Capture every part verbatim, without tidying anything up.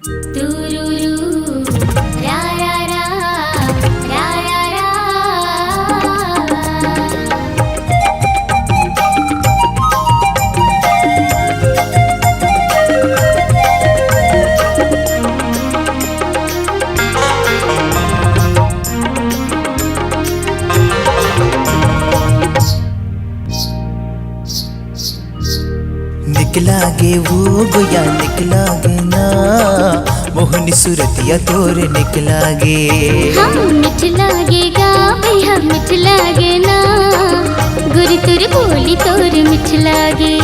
तुरुरु, रा रा रा, रा रा रा। निकला गे वो गोया निकला गे ना, मोहनी सुरतिया तोर निकला गे। हाँ, मिठ लागे गा भैया, मिठ लागे ना, गुरतुर बोली तोर मिठ लागे।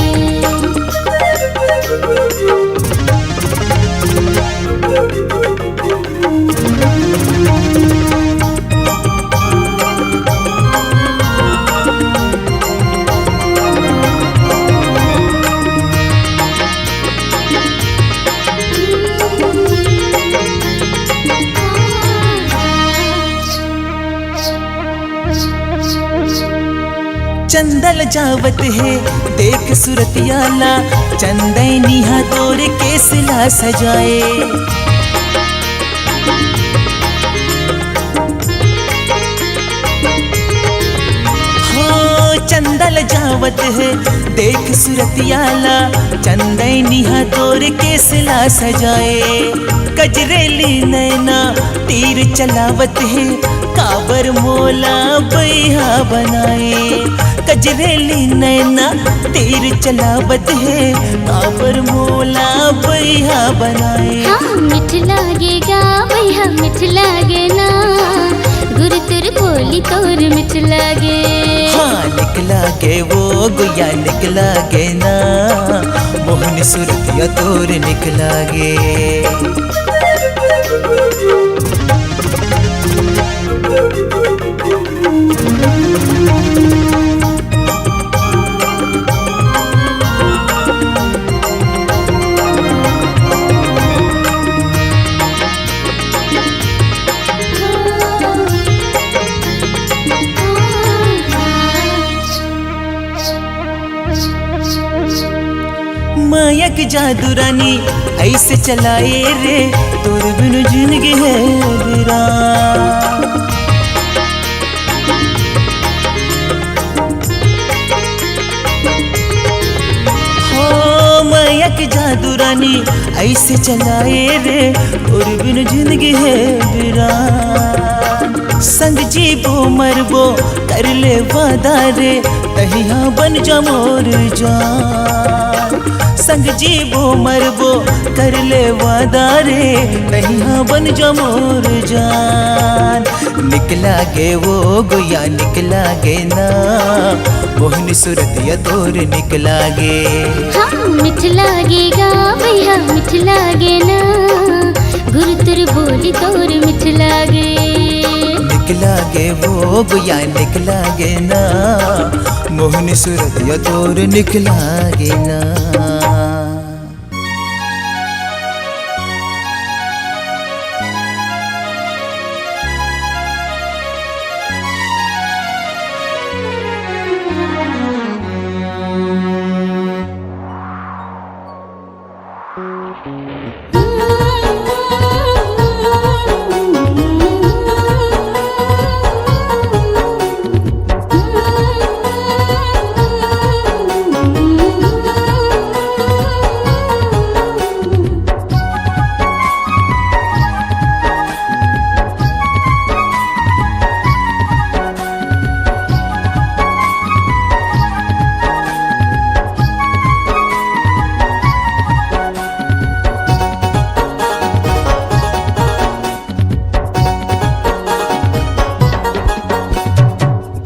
चंदा ल जावत हे देख सुरतिया ला, चंदैनी हा तोर केस ला सजाए। हो चंदा ल जावत हे देख सुरतिया ला, चंदैनी हा तोर केस ला सजाए। कजरेली नैना तीर चलावत हे, काबर मोला बैहा बनाए। कजरेली नैना तीर चलावत हे, काबर मोला बैहा बनाए। हाँ, मिठ लागे गा बैहा, मिठ लागे ना, गुरतुर बोली तोर मिठ लागे। हाँ, निकला गे वो गोया निकला गे ना, मोहनी सुरतिया तोर निकला गे। माया के जादू रानी ऐसे चलाए रे, तोर बिनु जिंदगी है वीरान। हो माया के जादू रानी ऐसे चलाए रे, तोर बिनु जिंदगी है वीरान। संग जीबो मरबो कर ले वादा रे, तहिया बन जा मोर जान। संग जीबो मरबो कर ले वादा रे, तहिया बन जा मोर जान। निकला गे वो गोया निकला गे ना, मोहनी सुरतिया तोर निकला गे। हाँ, मिठ लागे गा भैया, मिठ लागे ना, गुरतुर बोली तोर मिठ लागे। निकला गे वो गोया निकला गे ना, मोहनी सुरतिया तोर निकला गे ना।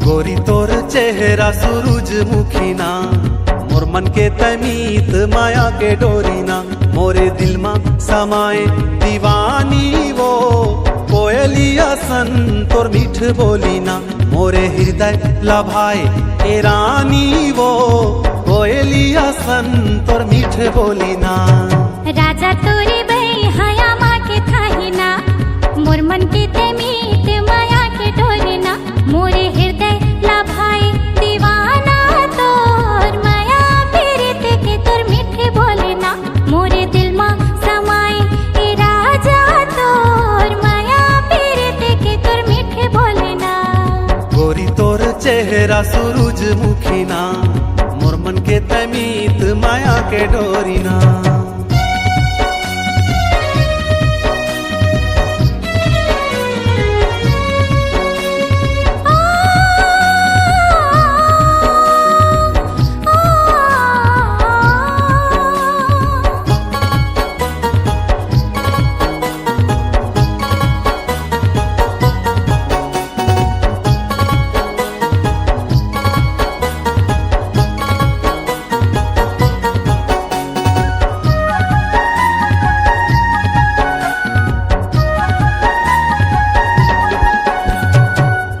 गोरी तोर चेहरा सूरजमुखी ना, मोर मन के तमीत माया के डोरी ना, मोरे दिल मा समाए दीवानी वो, कोयलिया सन तोर मीठ बोली ना, मोरे हृदय लभाए ए रानी वो, कोयलिया सन तोर मीठ बोली ना। राजा तोरे बई हया माँ के थाही ना, मोर मन के ते मीत माया के डोरे ना, मोरे हृदय ला भाई दीवाना तोर माया पीरित के तोर मीठे बोले ना, मोरे दिल मा समाए ए सूरजमुखी ना, मोर मन के तैं मीत माया के डोरी ना।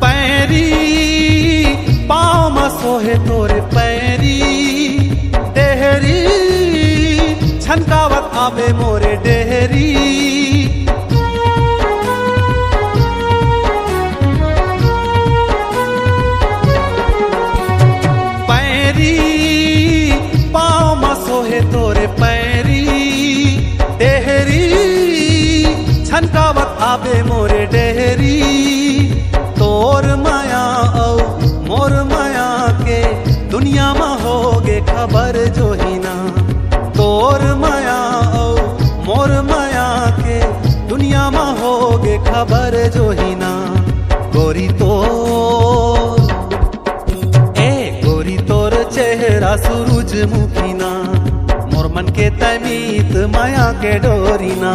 पैरी पाँव म सोहे तोर पैरी, डेहरी छनकावत आबे मोरे डेहरी। पैरी पाँव म सोहे तोरे पैरी, डेहरी छनकावत आबे मोरे डेहरी। तोर माया अउ मोर माया के दुनिया म होगे खबर जोहिना। तोर माया अउ मोर माया के दुनिया म होगे खबर जोहिना। गोरी तोर, ए गोरी तोर चेहरा सूरजमुखी ना, मोर मन के तैं मीत माया के डोरी ना।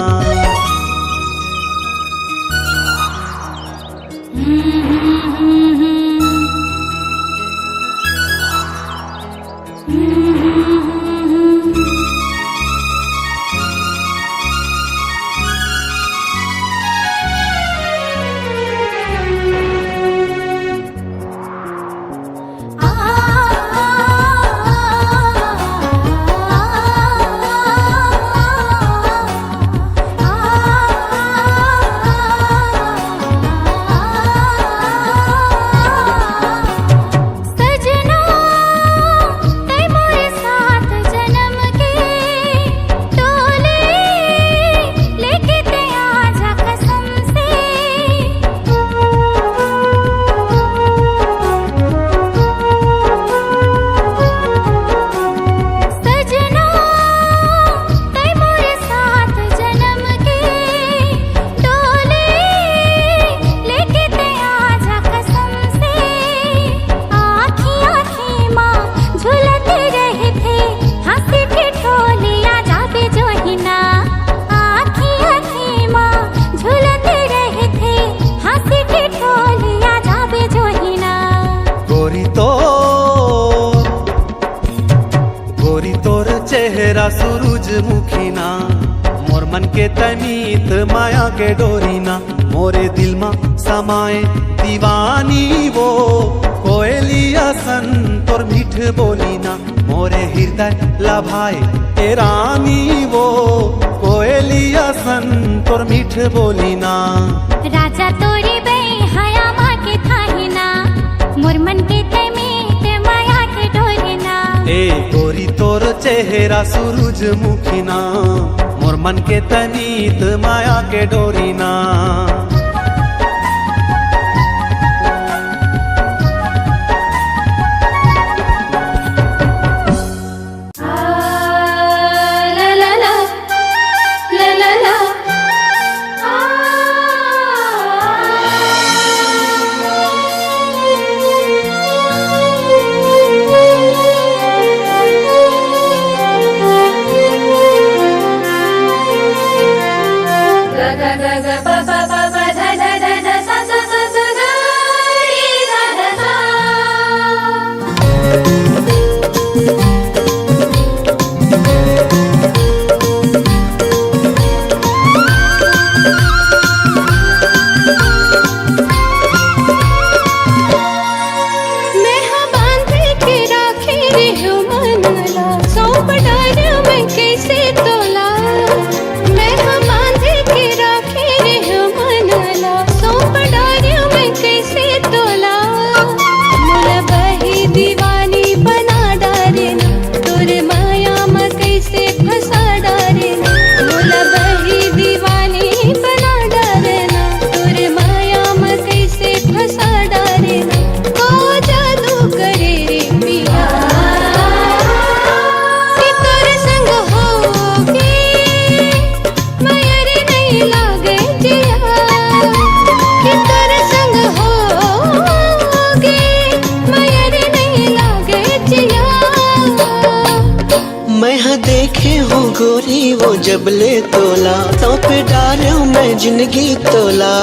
सजना, तै मोर साथ जनम के, डोली लेके तै आजा कसम से। सजना, तै मोर साथ जनम के, डोली लेके तै आजा कसम से। आँखी आँखी मा झूलत रहिथे, हँसी ठिठोली आ जाबे जोहिना। आँखी आँखी मा झूलत रहिथे, हँसी ठिठोली आ जाबे जोहिना। गोरी तोर, गोरी तोर चेहरा सूरजमुखी ना, मोर मन के तैं मीत माया के डोरी ना। मोरे दिल मा समाए दीवानी वो, कोयली असन तोर मीठ बोली ना। मोरे हृदय ला भाए ए रानी वो, कोयली असन तोर मीठ बोली ना। राजा तोरी बे हया मा के थाही ना, मोर मन के तैं मीत माया के डोरी ना। ए गोरी तोर चेहरा सूरजमुखी ना, मोर मन के तैं मीत माया के डोरी ना। देखे हो गोरी वो जब ले तोला, सौंप डारेंव मैं जिंदगी तोला।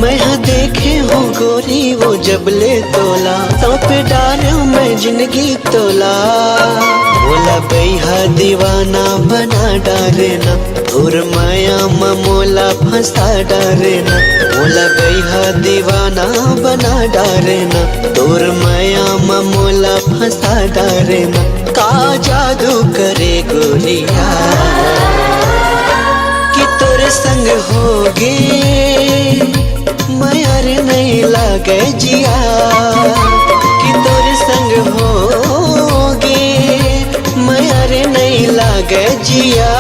मैं ह देखे हो गोरी वो जब ले तोला, सौंप डारेंव मैं जिंदगी तोला। मोला बइहा दीवाना बना डारे ना, तोर माया म मोला फंसा डारे ना। मोला बइहा दीवाना बना डारे ना, तोर माया म मोला फंसा डारे ना। का जादू करे गोरिया कि तोर संग होगे मया रे नइ लागे जिया, कि तोर संग होगे मया रे नइ लागे जिया।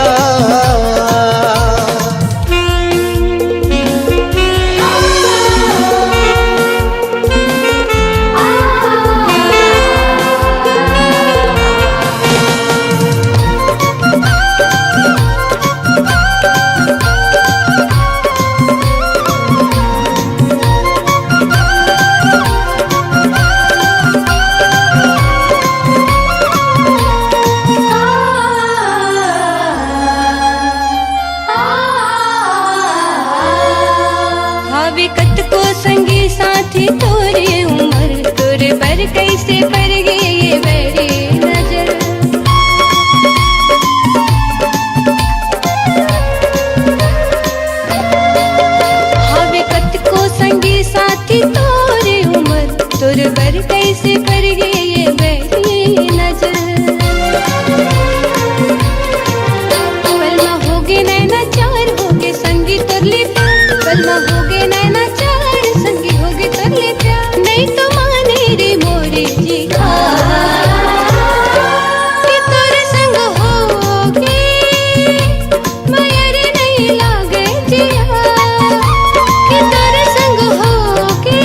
हवे कतको संगी साथी तोरे उमर, तोरे बर कइसे पर गे ये बैरी नजर। हवे कतको संगी साथी तोरे उमर, तोर बर कइसे पर गे ये बैरी नजर। पल मा होगे नैना चार, होगे संगी तोर ले प्यार। पल मा होगे नैना चार, संगी होगे तोर ले प्यार। नइ तो माने रे मोरे जी का, कि तोर संग होगे मया रे नइ लागे जिया, कि तोर संग होगे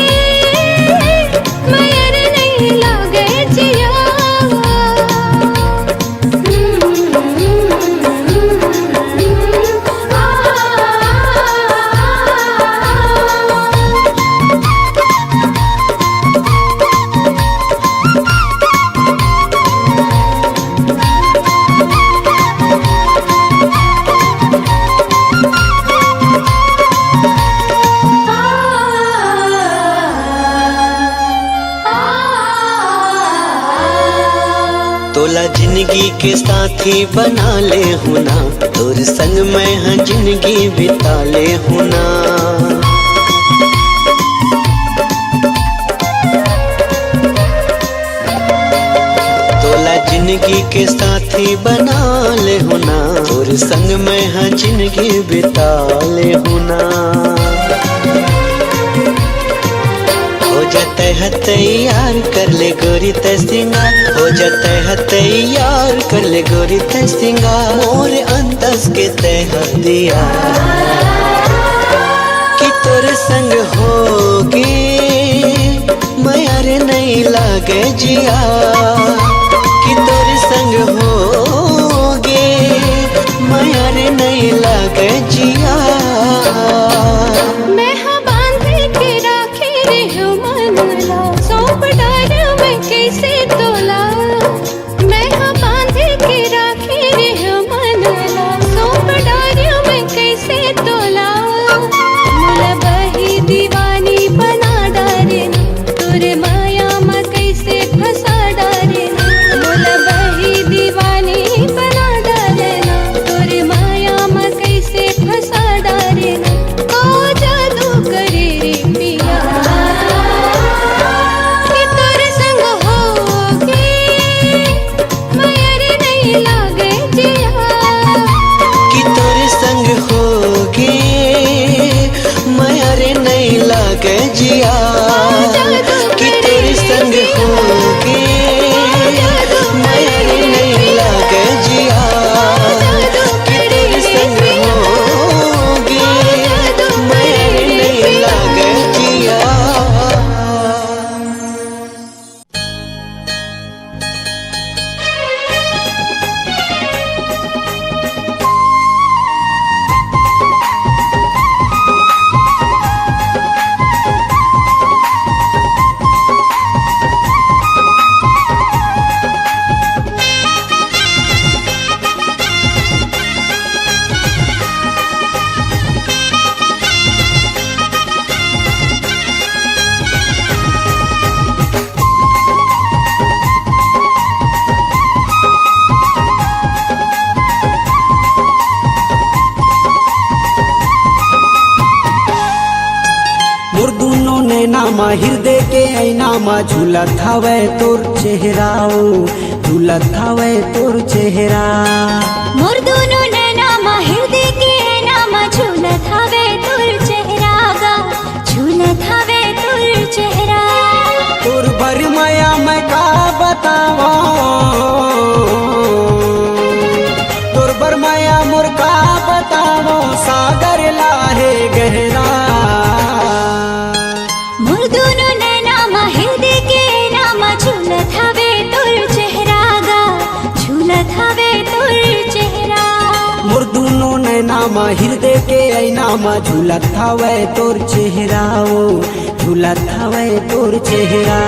मया रे नइ लागे जिया। तोला जिंदगी के साथी बना ले हूँ ना, तोर संग मैं ह जिंदगी बिता ले हूँ ना। तोला जिंदगी के साथी बना ले हूँ ना, तोर संग मैं ह जिंदगी बिता ले हूँ ना। हो जा तैं ह तैयार, कर ले गोरी तैं सिंगार। हो जा तैं ह तैयार, कर ले गोरी तैं सिंगार। मोर अंदज के तैं ह दिया कि तोर संग होगे मया रे नइ लागे जिया, कि तोर संग होगे मया रे नइ लागे जिया। मैं ह बांध के राखे रेहेंव मन ला, सौंप डारेंव मैं कइसे तोला। मैं ह बांध के राखे रेहेंव मन ला, सौंप डारेंव मैं कइसे तोला। मोला बही दीवानी बना डारे ना, तोर माया म कइसे फंसा डारे ना। मोला बही दीवानी बना डारे ना, तोर माया म कइसे फंसा डारे ना। का जादू करे रे पिया कि तोर संग होगे मया रे नइ लागे जिया। कि तोर संग होगे मया रे नइ लागे जिया। कि तोर संग होगे मया रे नइ लागे जिया। कि तोर संग होगे मया रे नइ लागे जिया। हिरदे के ऐना म झूलत हवय तोर चेहरा ओ, झूलत हवय तोर चेहरा। मोर दूनो नैना म हिरदे के ऐना म झूलत हवय तोर चेहरा गा, झूलत हवय तोर चेहरा। तोर बर मया मैं का बतावं, तोर बर मया मोर का बतावं, सागर ला हे गहरा। मोर दूनो नैना म हिरदे के ऐना म झूलत हवे तोर चेहरा गा, झूलत हवे तोर चेहरा। मोर दूनो नैना म हिरदे के ऐना म झूलत हवे तोर चेहरा ओ, झूलत हवे तोर चेहरा।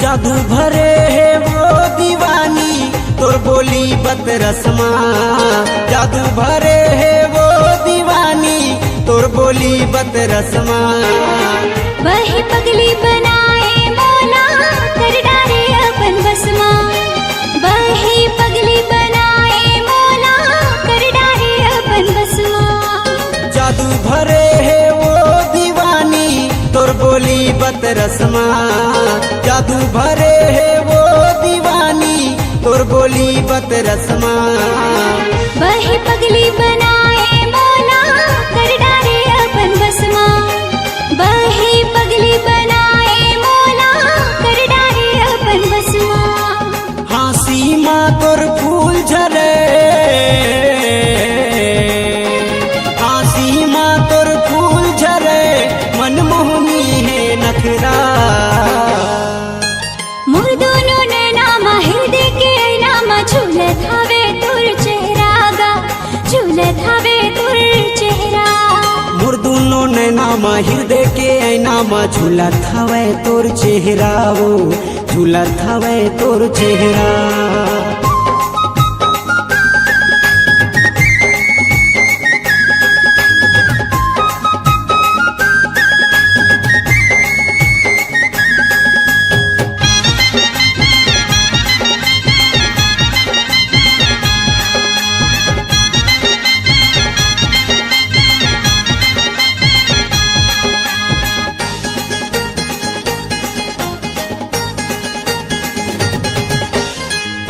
जादू भरे हे वो दीवानी, तोर बोली बतरस मा। जादू भरे हे वो दीवानी, तोर बोली बतरस मा। बही पगली बनाए मोला, कर डारे अपन बस मा। बही पगली बनाए मोला, कर डारे अपन बस मा। जादू भरे हे वो दीवानी, तोर बोली बतरस मा। जादू भरे हे वो दीवानी, तोर बोली बतरस मा। बही पगली बनाए मोला, कर डारे अपन बस मा। बही पगली बनाए मोला, कर डारे अपन बस मा। हाँसी मा तोर फूल झरे, हाँसी मा तोर फूल झरे, मनमोहनी हे नखरा। मोर दूनो नैना म हिरदे के ऐना म झूलत हवे तोर चेहरा गा, झूलत हवे तोर चेहरा। मोर दूनो नैना म हिरदे के ऐना म झूलत हवे तोर चेहरा ओ, झूलत हवे तोर चेहरा।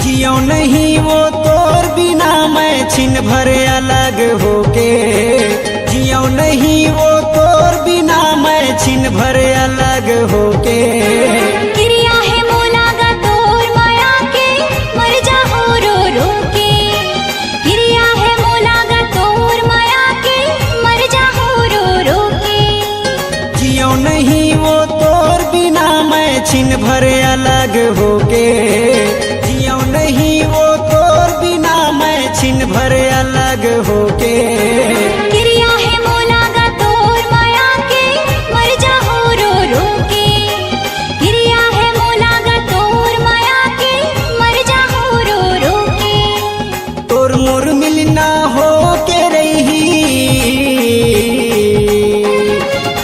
जियो नहीं वो तोर बिना मैं छिन भर अलग होके। जियो नहीं वो तोर बिना मैं छिन भर अलग होके। किरिया हे मोला गा तोर मया के, मर जाहूं रो रो के। किरिया हे मोला गा तोर मया के, मर जाहूं रो रो के। जियो नहीं वो तोर बिना मैं छिन भर अलग होके। जियो नहीं वो तोर बिना मैं छिन भर अलग होके। किरिया हे मोला गा तोर मया के, मर जाहूं रो रो के। किरिया हे मोला गा तोर मया के, मर जाहूं रो रो के। तोर मोर मिलना होके रही,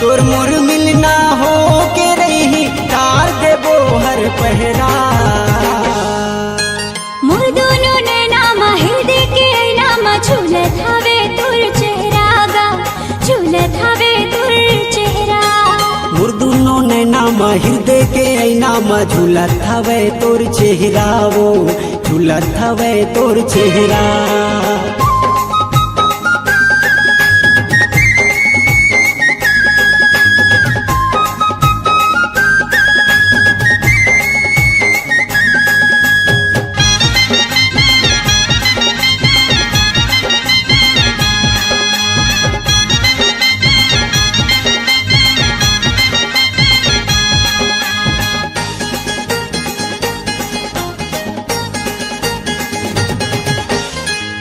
तोर मोर मिलना होके रही, डार देबो हर पहरा। मोर दूनो नैना म हिरदे के ऐना म झूलत हवे तोर चेहरा गा, झूलत हवे तोर चेहरा। मोर दूनो नैना म हिरदे के ऐना म झूलत हवे तोर चेहरा ओ, झूलत हवे तोर चेहरा।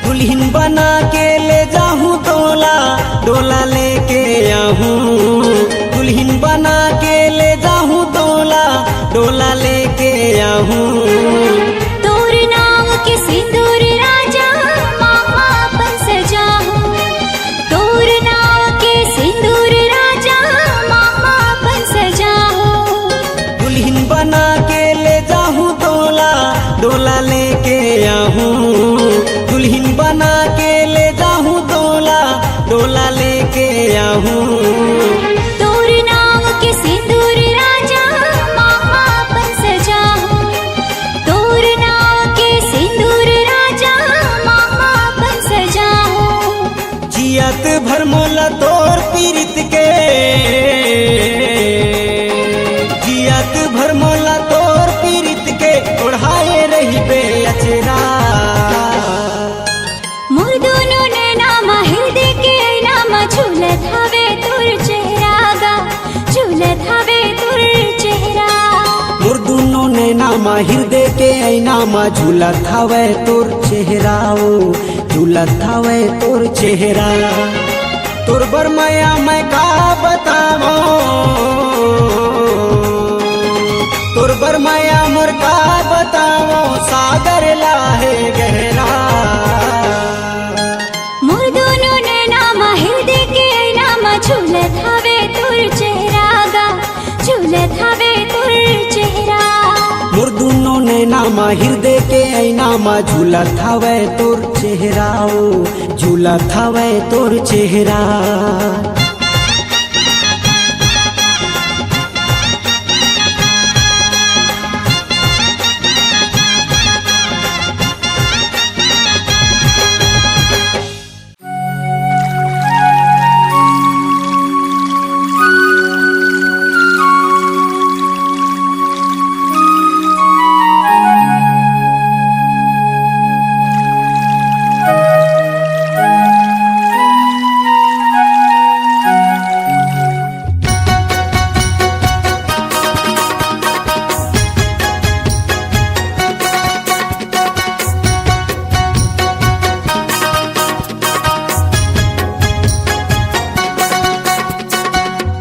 दुल्हिन बना के ले जाहूं तोला, डोला लेके आहूं। दुल्हिन बना के ले जाहूं तोला लेके आहूं। तोर नाव के सिंदूर राजा मामा अपन सजाहूं। तोर नाव के सिंदूर राजा मामा अपन सजाहूं। दुल्हिन बना के ले जाहूं तोला, डोला लेके आहूं। दुल्हिन बना के ले जाहूं तोला, डोला लेके आहूं। तोर नाव के सिंदूर राजा मामा अपन सजाहूं। तोर नाव के सिंदूर राजा मामा अपन सजाहूं। जियत भर मोला तोर पीरित के, जियत भर मोला तोर पीरित के ओढ़ाए रहिबे अचरा। मोर दुनो नैना म हृदय के ऐना म झूलत हवे तोर चेहरा गा, झूलत हवे तोर चेहरा। मोर दुनो नैना म हृदय के ऐना म झूलत हवे तोर चेहरा ओ, झूलत हवे तोर चेहरा। तोर बर मया मैं का बतावं, तोर बर मया मोर का बतावं, सागर ला हे गहरा। मोर दुनो नैना म हृदय के ऐना म झूलत हवे तोर चेहरा गा, झूलत हवे तोर चेहरा। मोर दुनो नैना म हृदय के ऐना म झूलत हवे तोर चेहरा ओ, झूलत हवे तोर चेहरा।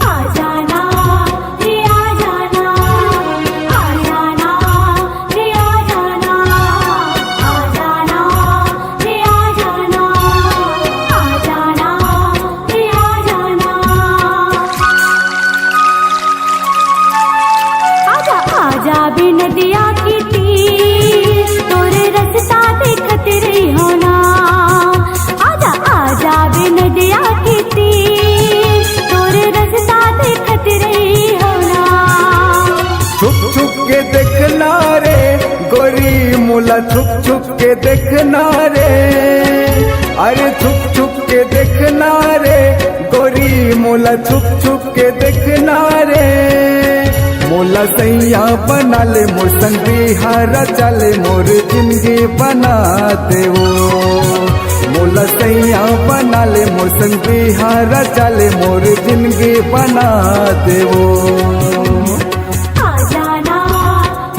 आ जाना, रे आ जाना, आ जाना, रे आ जाना, आ जाना, रे आ जाना, आ जाना, रे आ जाना। आजा, आजा बे नदिया के तीर, तोरे रस्ता देखत रही हो ना। आजा, आजा बे नदिया के तीर, तोरे रस्ता देखत रही हो ना। छुप छुप के देखना रे गोरी, मोला छुप छुप के देखना रे। अरे छुप छुप के देखना रे गोरी, मोला छुप छुप के देखना रे। मोला सैया बना ले, मोर संग बिहार चले, मोर जिंदगी बना देवो। मोला सैया बना ले, मोर संग बिहार चले, मोर जिंदगी बना देवो। आ जाना,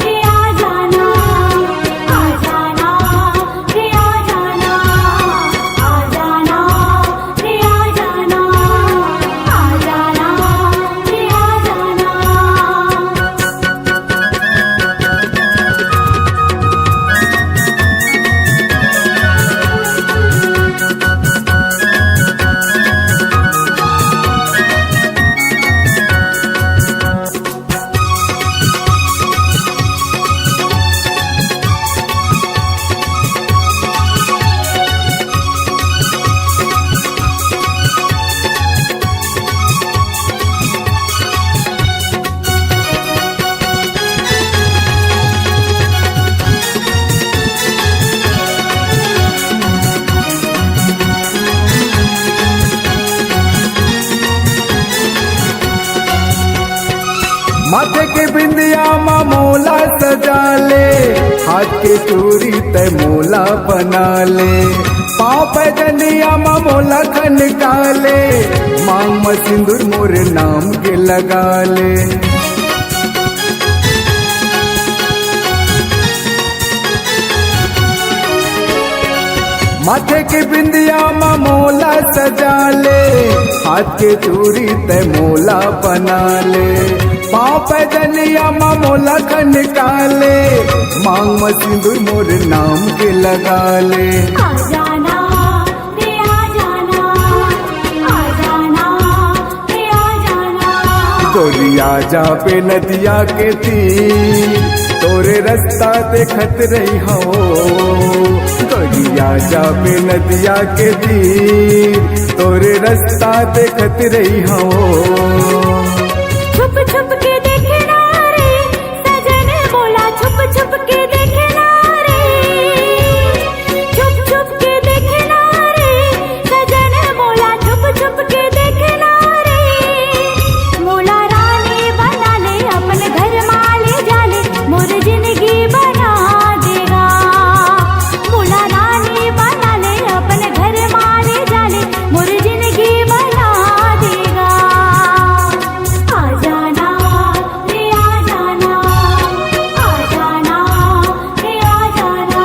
रे आ जाना, आ जाना, रे आ जाना, आ जाना, रे आ जाना, आ जाना, रे आ जाना। माथे के बिंदिया मा मोला सजा ले, हाथ के चूड़ी तै मोला बना ले, पाँव पैजनिया मा मोला खनका ले, मांग मा सिंदूर मोर नाम के लगा ले। माथे के बिंदिया मा मोला सजा ले, हाथ के चूड़ी तै मोला बना ले, पाँव पैजनिया मा मोला खनका ले, मांग म सिंदूर मोर नाम के लगा ले। आ जाना, रे आ जाना, आ जाना, रे आ जाना। गोरिया जाबे नदिया के तीर, तोरे रस्ता देखत रही हो। गोरिया जाबे नदिया के तीर, तोरे रस्ता देखत रही हो। छुप छुप के देखना रे, सजन बोला छुप छुप के देखना रे। छुप छुप के देखना रे, सजन बोला छुप छुप के देखना रे। मोला रानी बना ले अपन घर मा ले जा ले, मोर जिंदगी बना देगा। मोला रानी बना ले अपन घर मा ले जा ले, मोर जिंदगी बना देगा। आ जाना, रे आ जाना, आ जाना, रे आ जाना।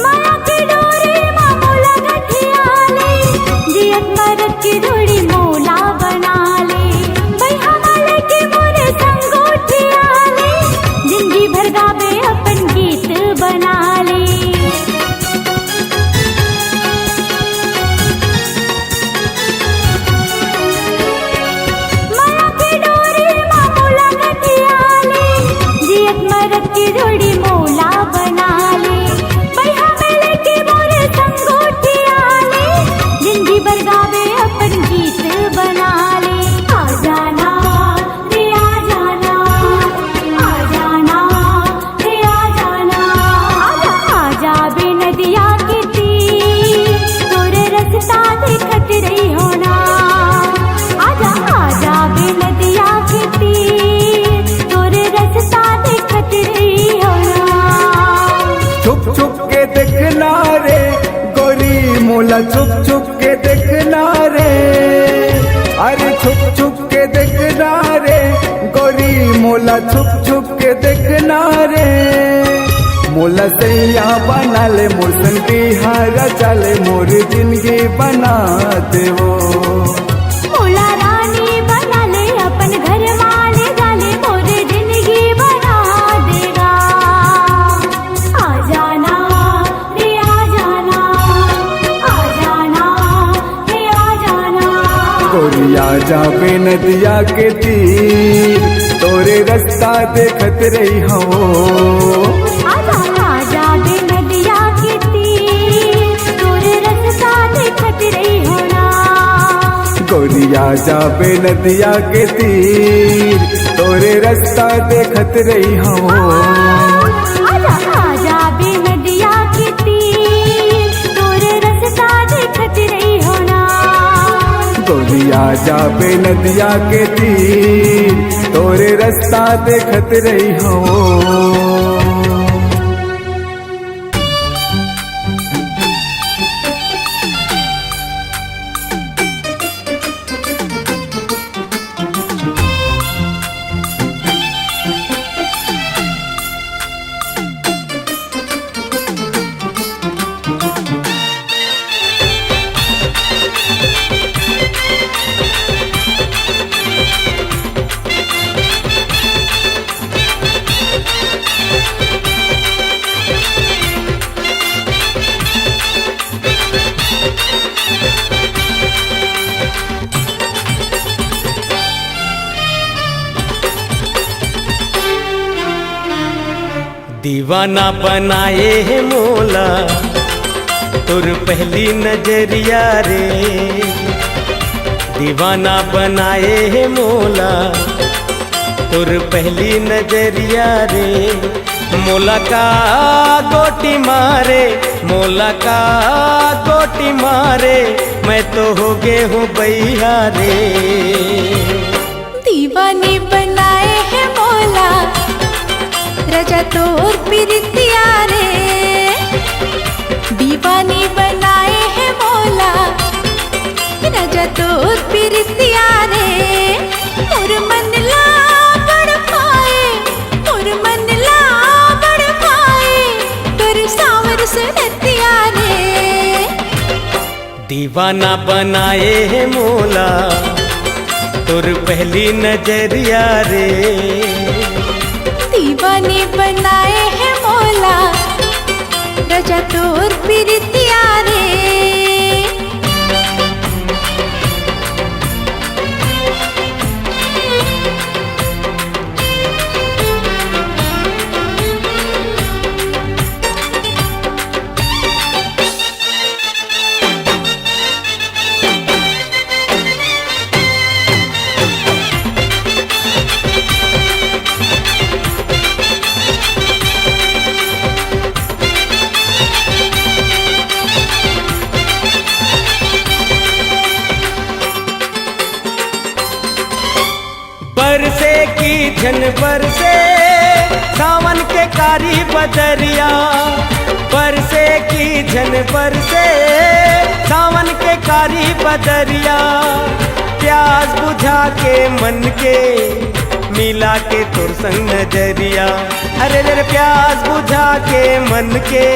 माया के डोरी मा मोला गठिया ले, जियत मरत के जोड़ी मोला बना ले। बइहा मा लेके मोरे संग गोठिया ले, जिंदगी भर गाबे अपन गीत बना ले। माया के डोरी मा मोला गठिया ले, जियत मरत के जोड़ी मोला बना ले। बइहा मा लेके मोरे संग गोठिया ले, जिंदगी भर गाबे अपन गीत बना ले। आ जाना, रे आ जाना, आ जाना, रे आ जाना। आजा, आजा बे नदिया के तीर, तोरे रस्ता देखत रही हो ना। आजा, आजा बे नदिया के तीर, तोरे रस्ता देखत रही हो ना। छुप छुप के देखना रे गोरी, मोला छुप छुप के देखना रे। अरे छुप छुप के देखना रे गोरी, मोला छुप छुप के देखना रे। मोला सैया बना ले, मोर संग बिहार चले, मोर जिंदगी बना देवो। मोला रानी बना ले, अपन घर मा ले जा ले, मोर जिंदगी बना देगा। आ जाना, रे आ जाना, आ जाना, रे आ जाना। गोरिया जाबे नदिया के तीर, तोरे रस्ता देखत रही हो। आजा, आजा बे नदिया के तीर, तोरे रस्ता देखत रही हो ना। गोरिया जाबे नदिया के तीर, तोरे रस्ता देखत रही हो। आजा, आजा बे नदिया के तीर, तोरे रस्ता देखत रही हो ना। गोरिया जाबे नदिया के तीर, तोरे रस्ता देखत रही हो। दीवाना बनाए हे मोला तोर पहली नजरिया रे। दीवाना बनाए हे मोला तोर पहली नजरिया रे। मोला का गोटी मारे, मोला का गोटी मारे, मैं तो हो गे हूँ बइहा रे। दीवानी बनाए हे मोला राजा तोर पिरितिया रे। दीवानी बनाए हे मोला राजा तोर पिरितिया रे। मोर मन ला बड़ भाए, मोर मन ला बड़ भाए, तोर साँवर सुरतिया रे। दीवाना बनाए हे मोला तोर पहली नजरिया रे। दीवानी बनाए हे मोला राजा तोर पिरितिया रे। बरसे कि झन बरसे सावन के कारी बदरिया, बरसे कि झन बरसे सावन के कारी बदरिया। प्यास बुझा के मन के मिला के तोर संग नजरिया। अरे रे रे, प्यास बुझा के मन के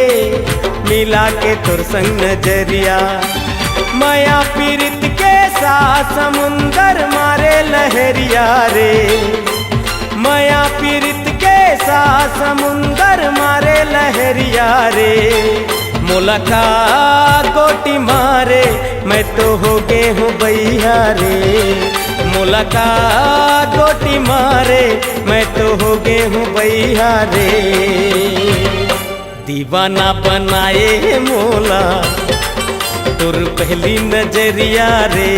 मिला के तोर संग नजरिया। मया पीरित के सा समुंदर मारे लहरिया रे। मया पीरित के सा समुंदर मारे लहरिया रे। मोला का गोटी मारे, मैं तो हो गे हूँ बइहा रे। मोला का गोटी मारे, मैं तो हो गे हूँ बइहा रे। दीवाना बनाए मोला तोर पहली नजरिया रे।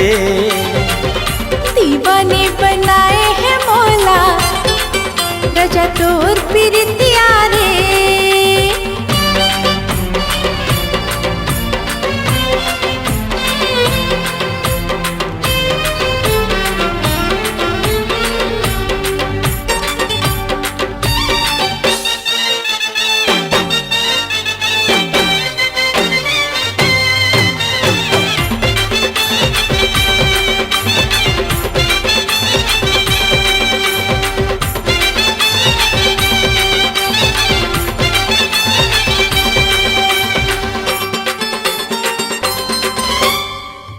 दीवानी बनाए हे मोला राजा तोर पिरितिया रे।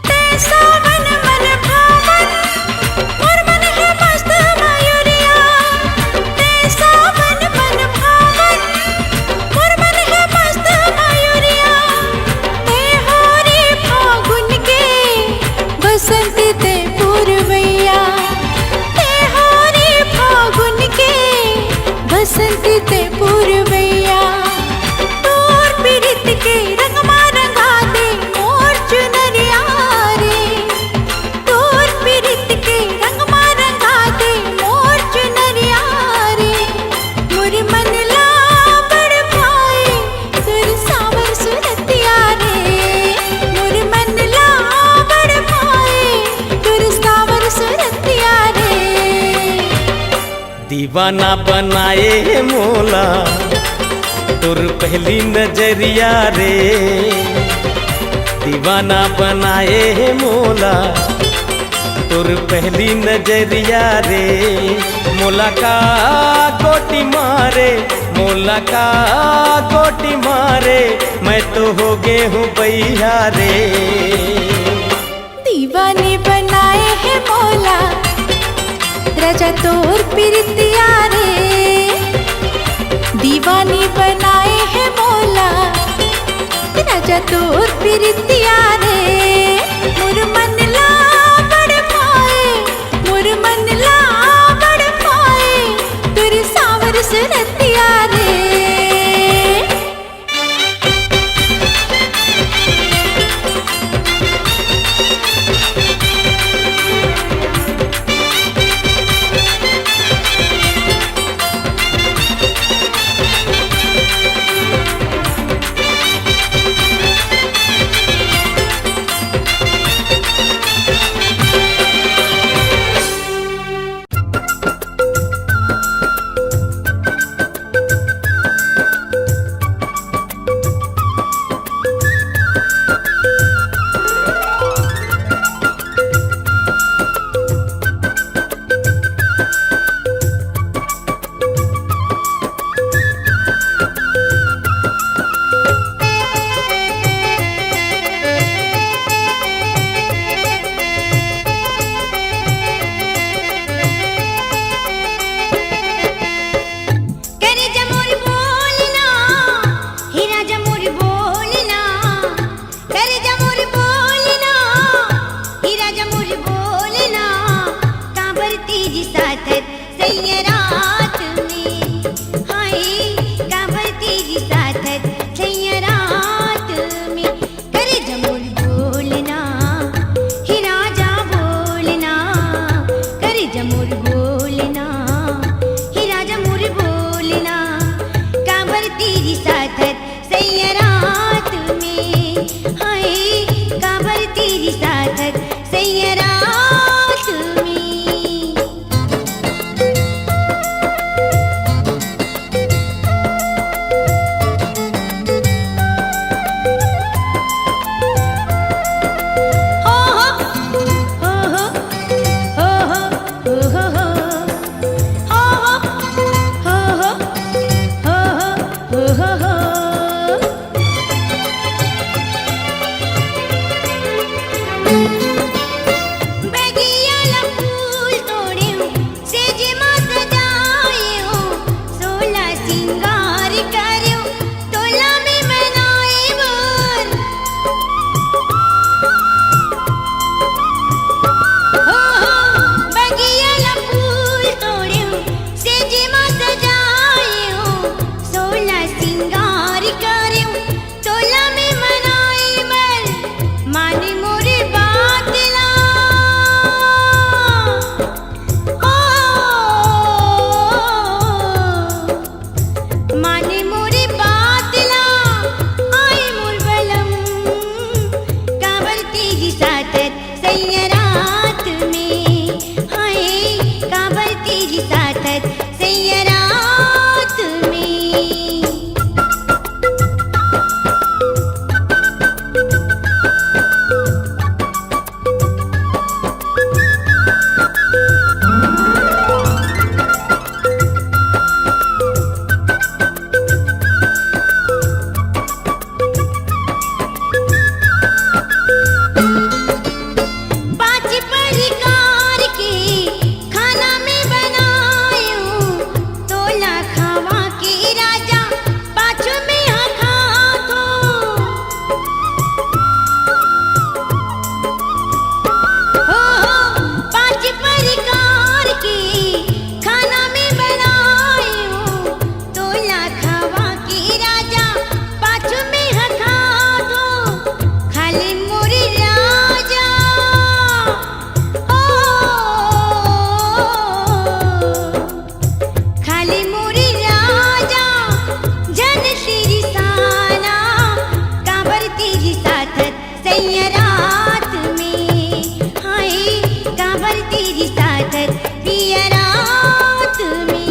तैं सावन मन भावन, मोर मन हे मस्त मयूरिया। तैं सावन मन भावन, मोर मन हे मस्त मयूरिया। तैं हो रे फागुन के बसंत, तैं पुरवैया। तैं हो रे फागुन के बसंत, तैं पुरवैया। तोर पीरित के रंग मा रंगा दे मोर चुनरिया रे। तोर पीरित के रंग मा रंगा दे मोर चुनरिया रे। मोर मन ला बड़ भाए तोर साँवर सुरतिया रे। मोर मन ला बड़ भाए तोर साँवर सुरतिया रे। दीवाना बनाए मोला तोर पहली नजरिया रे। दीवाना बनाए मोला तोर पहली नजरिया रे। मोला का गोटी मारे, मोला का गोटी मारे, मैं तो हो गे हूँ बइहा रे। दीवानी बनाए हे मोला राजा तोर पीरितिया रे। दीवानी बनाए हे मोला राजा तोर पीरितिया रे। मोर मन ला बड़ भाए, मोर मन ला बड़ भाए तोर साँवर सुरतिया रे। तेरी साथत सैया रात में, हाय काबर तेरी साथत सैया रात में। पाँच प्रकार के खाना में बनायो, तोला खावा के राजा पाछू में हा खाथो। हो, हो, पाँच प्रकार के खाना में बनायो, तोला खावा के राजा पाछू में हा खाथो। खाली मोरे राजा, ओ, खाली मोरे राजा, झन तेरी साना, काबर तेरी साथत सैया रात में, हाय काबर तेरी साथत पिया रात में।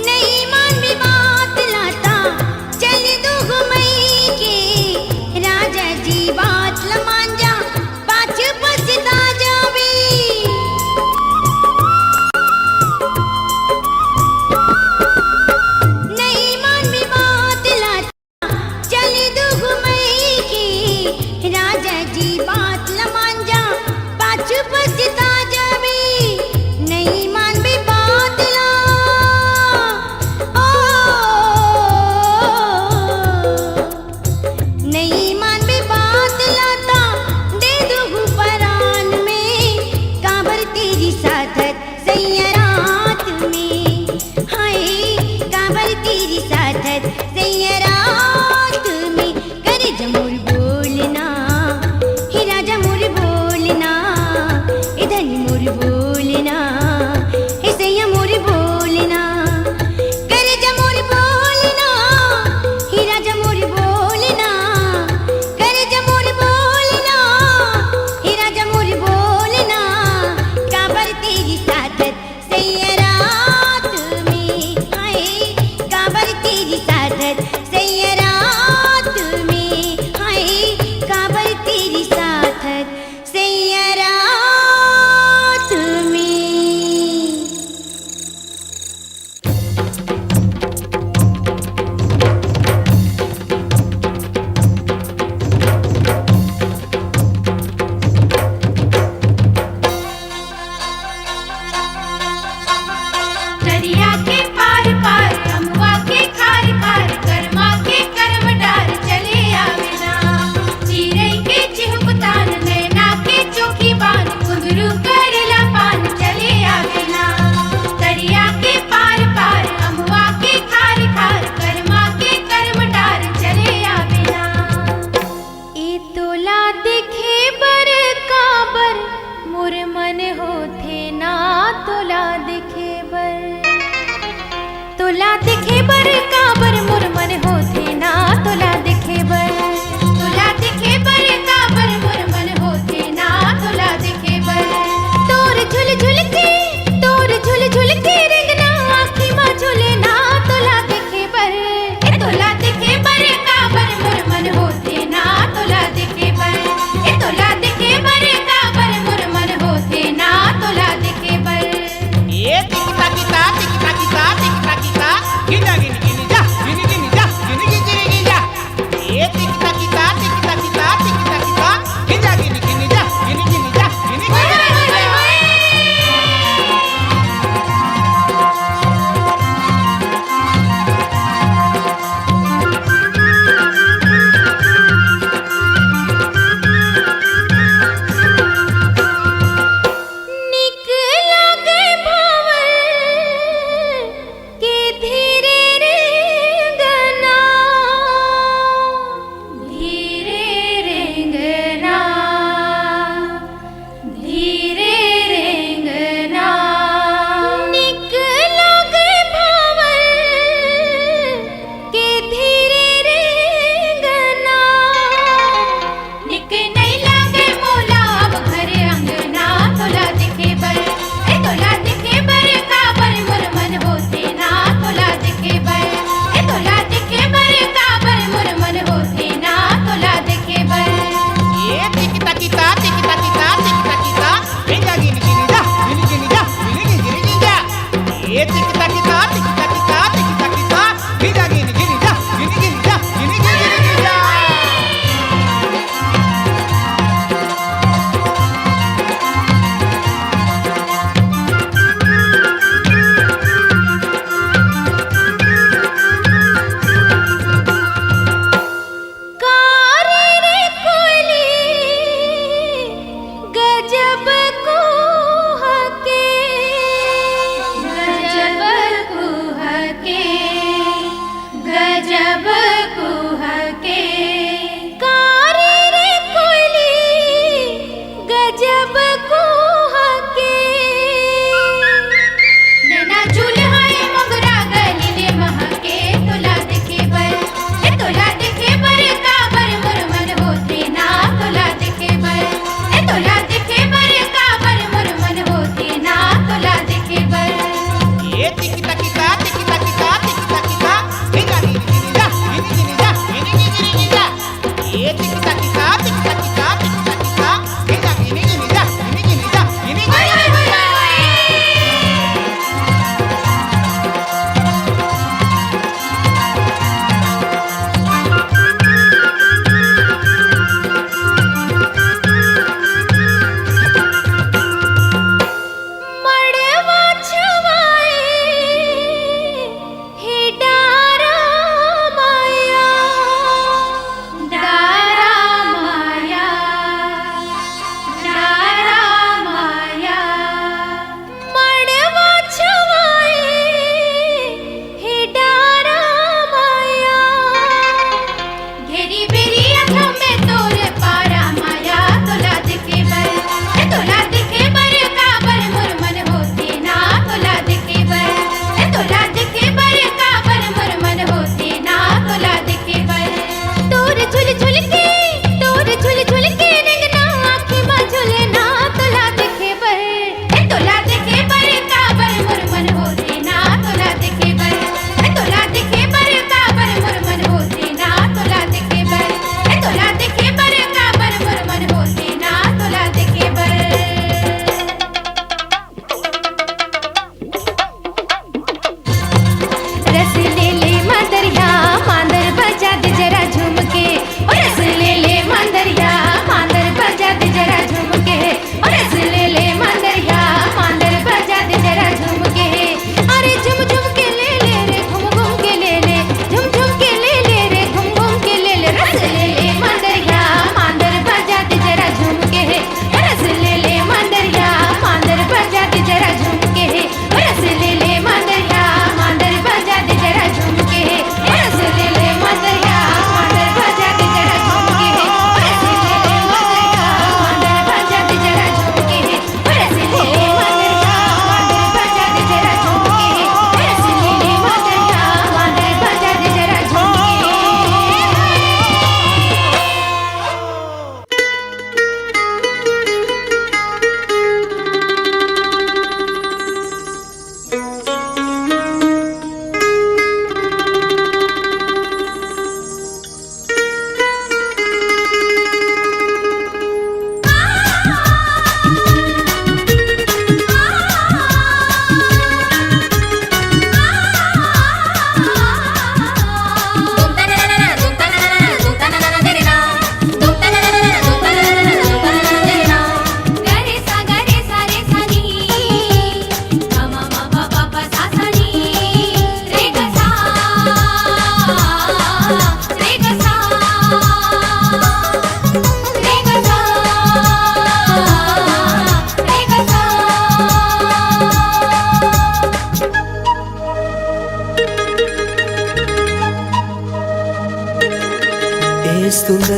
नहीं मानबे बात ला ता, चल दू घुमई के, राजा जी बात ल मान जा, पाछू पछता जाबे। नहीं मानबे बात ला ता, चल दू घुमई के, राजा जी बात ल मान जा, पाछू पछता जाबे। नहीं मानबे बात ला, ओ, नहीं मानबे बात ला ता, दे दूहूँ परान में, काबर तेरी साथत सैया रात में, हाय काबर तेरी साथत सैया रात में। करे जा मोर बोलना, हे राजा मोर बोलना, ए धनी मोर बोलना, हे सैया मोर बोलना। करे जा मोर बोलना, हे राजा मोर बोलना, करे जा मोर बोलना, हे राजा मोर बोलना, काबर तेरी साथत सैया रात में, हाय काबर तेरी साथत सैया रात में, हाय काबर तेरी साथत सैया रात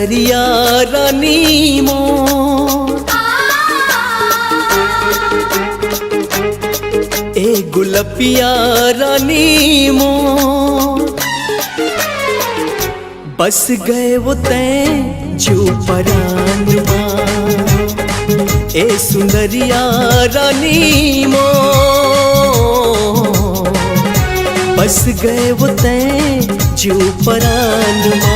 रिया रानी मोर, ए गुलपिया रानी मोर, बस गए वो तैं जो परान मा। ए सुंदरिया रानी मोर, बस गए वो तैं जो परान मा।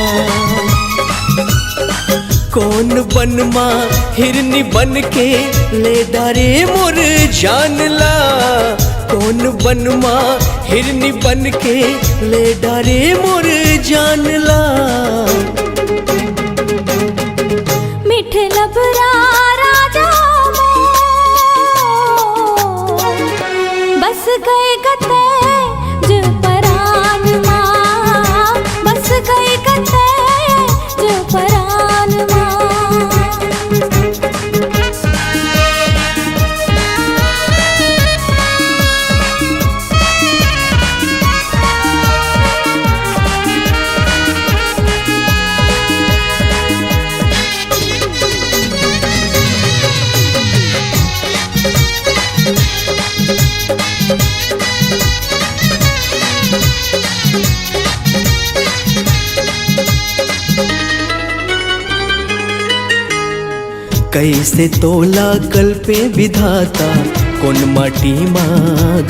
कौन बन मा हिरनी बन के ले डारे मोर जान ला, कौन बन मा हिरनी बन के ले डारे मोर जान ला। मिठ लबरा राजा मोर, बस गए गते जो परान मा, बस गए गते जो परान मा। कैसे तोला कल्पे विधाता, कोन माटी मा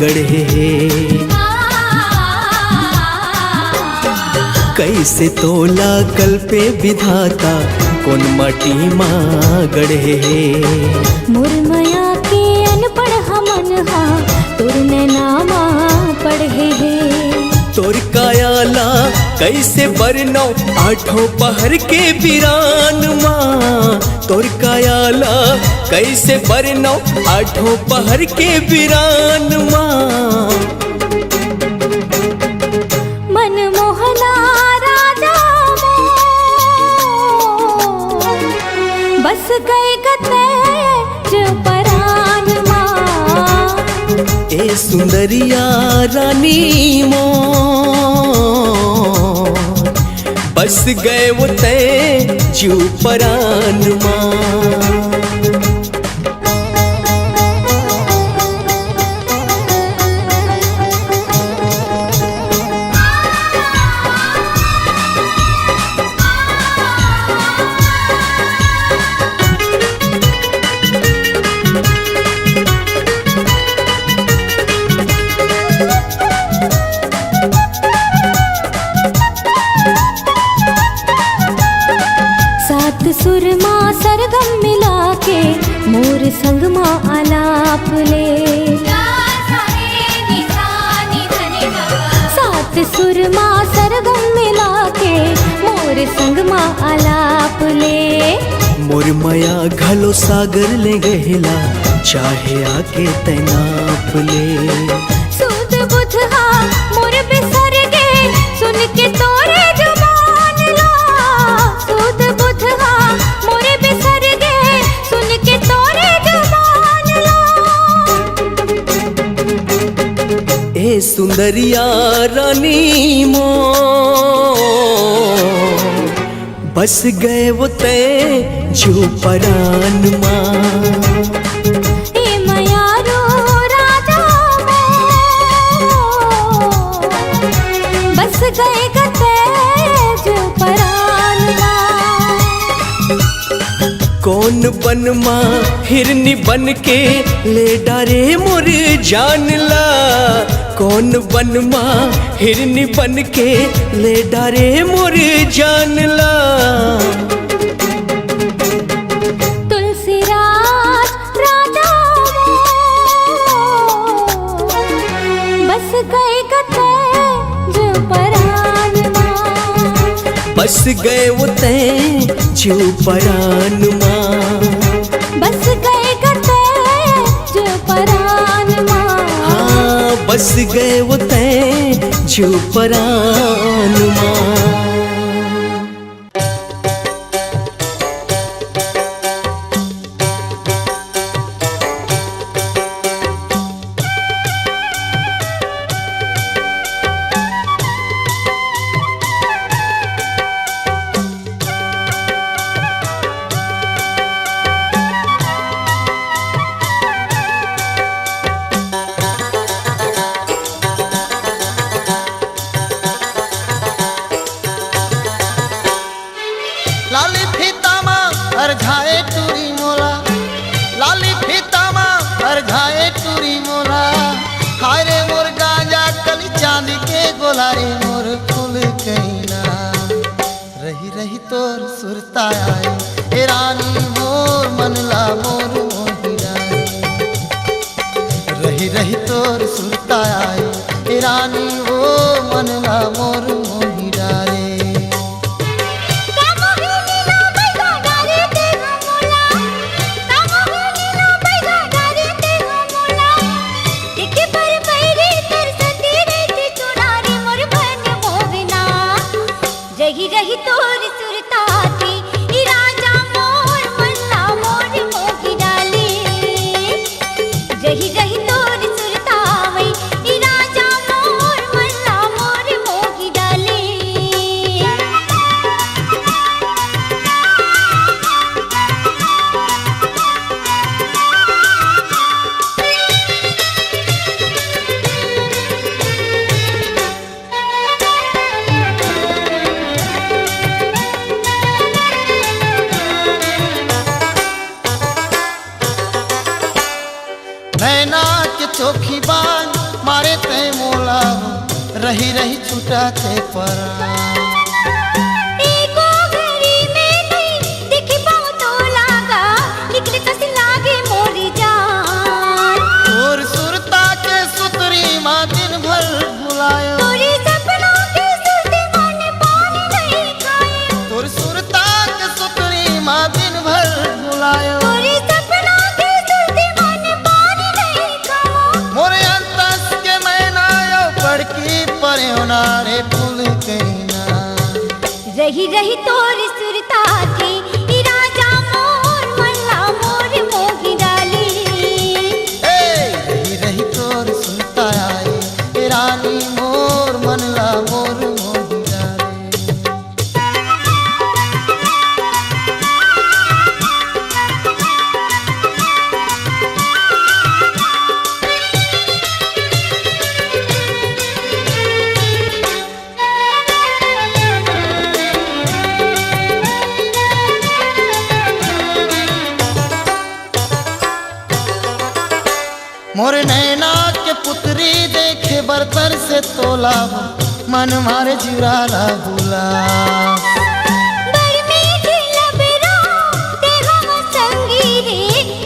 गढ़े हे। कैसे तोला कल्पे विधाता, कोन माटी मा गढ़े हे। मोर मया के अनपढ़ हमन हा, तोर नैना मा पढ़े हे। तोर काया ला कैसे बरनौ आठों पहर के बिरान मा, तोर काया ला कैसे बरनौ आठों पहर के बिरान मा। मनमोहना राजा मोर, बस गए गते जो परान मा। ए सुंदरिया रानी मोर, बस गए वो तैं जो परान मा। सात सुर मा सरगम मिला के मोर संग मा आलाप ले। सात सुर मा सरगम मिला के मोर संग मा आलाप ले। मोर मया घलो सागर ले गहिला, चाहे आके तैं नाप ले। सुध बुध हा मोर बिसर गे, सुन के तोरे जुबान ला। सुध बुध हा मोर बिसर गे, सुन के तोरे जुबान ला। ए सुंदरिया रानी मोर, बस गए वो तैं जो परान मा। ए मयारो राजा मोर, बस गए गते जो परान मा। कौन बन मा हिरनी बन के ले डारे मोर जान ला, कौन बन मा हिरनी बन के ले डारे मोर जान ला। तुलसीराज राजा मोर, बस गए गते जो परान मा। बस गए वो तैं जो परान मा। बस गए गते जो परान मा। हाँ, बस गए वो तैं जो परान मा। तारे मोर फूल कइना, रही रही तोर सुरता आए, ए रानी मोर मन ला मोर मोही डारे। रही रही तोर सुरता आए, ए रानी वो मन ला मोर मोही डारे। रही रही तोर सुरता के, ई राजा मोर मन ला मोर मोही डाले। रही रही तोर सुरता वई, ई राजा मोर मन ला मोर मोही डाले। नैना के चोखी बान मारे तै मोला, रही रही छुटा के परान। एको घरी में नहीं दिखी पाऊं तो लागा, निकले कस लागे मोरी जान। तोर सुरता के सुतरी मा दिन भर भुलायो। तोरी सपनों के सुरती मन पानी नहीं खाए। तोर सुरता के सुतरी मा दिन भर भुलायो। तोरी सपनों के सुरती मन पानी नहीं खाए। मोरे अंतस के मैना यो पड़की परेवना रे फूल कइना। रही रही तोर सुरता के, ई राजा मोर मन ला मोर मोही डाले। ए, रही रही तोर सुरता आए, ए रानी मोर मन ला मोर मोही डाले। मोर नैना के पुतरी देखे बर तरसे तोला, मन मारे जुरा ला बुला। बड़ मीठ लबरा ते हम संगी रे,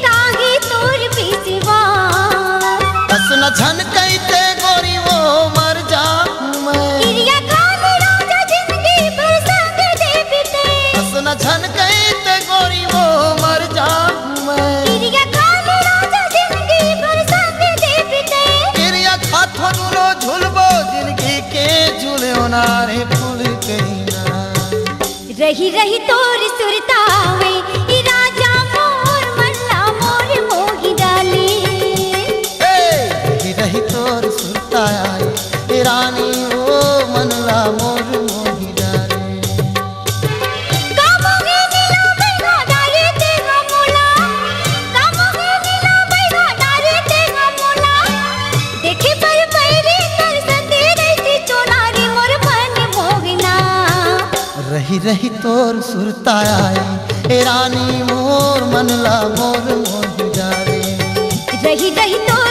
ताही तोर बिसवा। अस न झन कहिते गोरी वो मर जाहूं मैं। किरिया खा ले राजा जिंदगी भर संग दे बिते। अस न झन कहिते गोरी वो मर जाहूं मैं। किरिया खा ले राजा जिंदगी भर संग दे बिते। किरिया खाथो दुनो झुलबो जिंदगी के झुलयो ना रे फूल कइना। रही रही तोर सुरता आवे, ई राजा मोर मन ला मोर मोही डाले। ए, रही रही तोर सुरता आए, ए रानी ओ मन ला मोर मोही डाले। का मोहे नीला बैगा डाले तेरा मोला, का मोहे नीला बैगा डाले तेरा मोला। देखे पर बैरी तरसते रहिथे चोला रे मोर मन मोहना। रही रही तोर सुरता आए, ए रानी मोर मन ला मोर मोही डारे। रही रही तोर